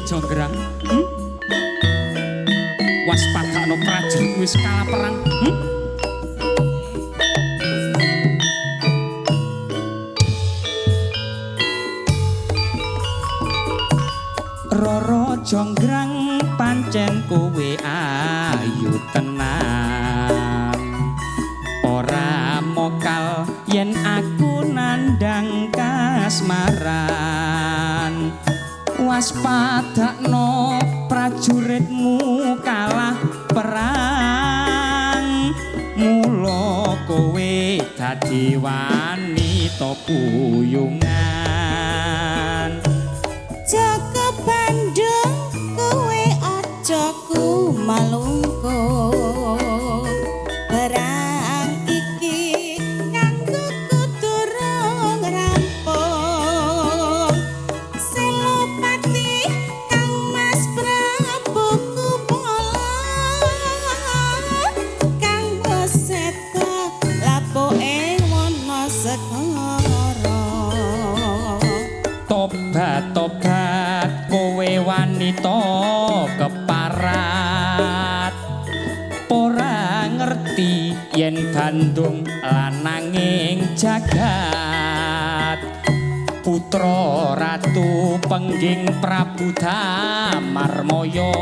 Jonggrang? Waspadakno prajurit wis kalah perang. Roro Jonggrang pancen kowe ayu tenan. Ora mokal yen aku nandang kasmaran. Waspadakno prajuritmu kalah perang. Mula kowe dadi wanita puyungan. Jaka Bandung kowe aja kumalungkung. Perang iki kanggo durung rampung. Senopati Kang Mas Prabu Kumala, kang weseta lapoke wana segara. Tobat tobat kowe wanita keparat. Ora ngerti yen Bandung lananging jagat. Putra Ratu Pengging Prabu Damarmaya.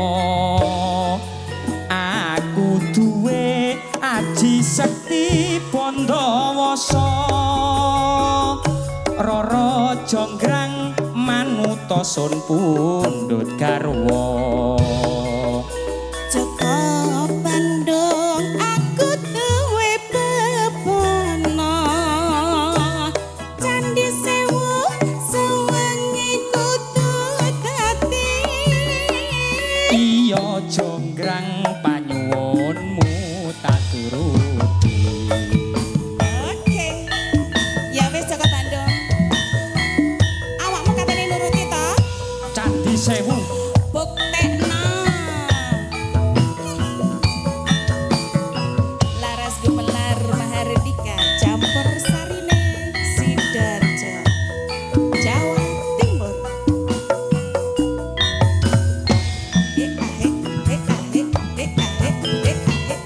Aku duwe aji sekti Bandawasa. Roro Jonggrang manuta sun pundhut garwa. Jaka Bandung aku duwe bebana. Candi Sewu sewengi kudu dadi. Iya Jonggrang panyuwunmu tak turuti. Oke. Ya wis Jaka Bandung. Awakmu katene nuruti to? Candi Sewu. Buktekno. Laras Gumelar Mahardika campur sarine Sidoarjo, Jawa Timur. He ahe he ahe he ahe he ahe.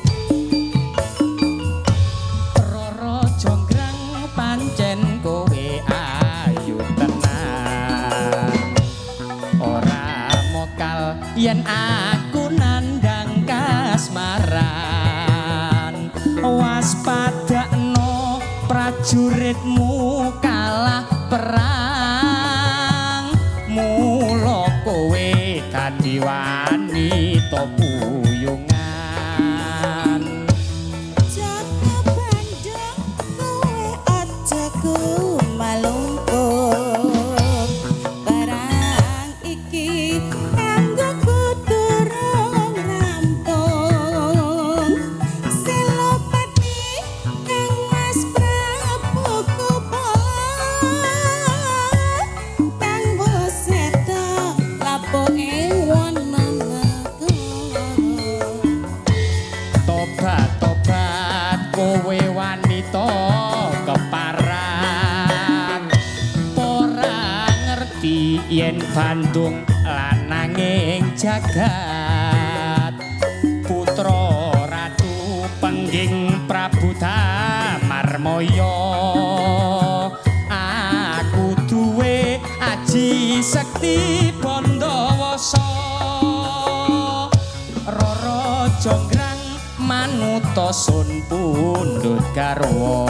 Roro Jonggrang pancen kowe ayu tenan. Ora mokal yen aku nandang kasmaran. Waspadakno prajuritmu kalah perang. Mula kowe dadi wanita puyungan. Jaka Bandung kowe aja kumalungkung. Barang iki kanggo durung rampung. Senopati Kang Mas Prabu Kumala, kang weseta lapoke wana negara. Tobat tobat kowe wanita keparat. Ora ngerti yen Bandung lananging jagat. Putra Ratu Pengging Prabu Damarmaya. Aku duwe aji sekti Bandawasa. Roro Jonggrang manuta sun pundhut garwa.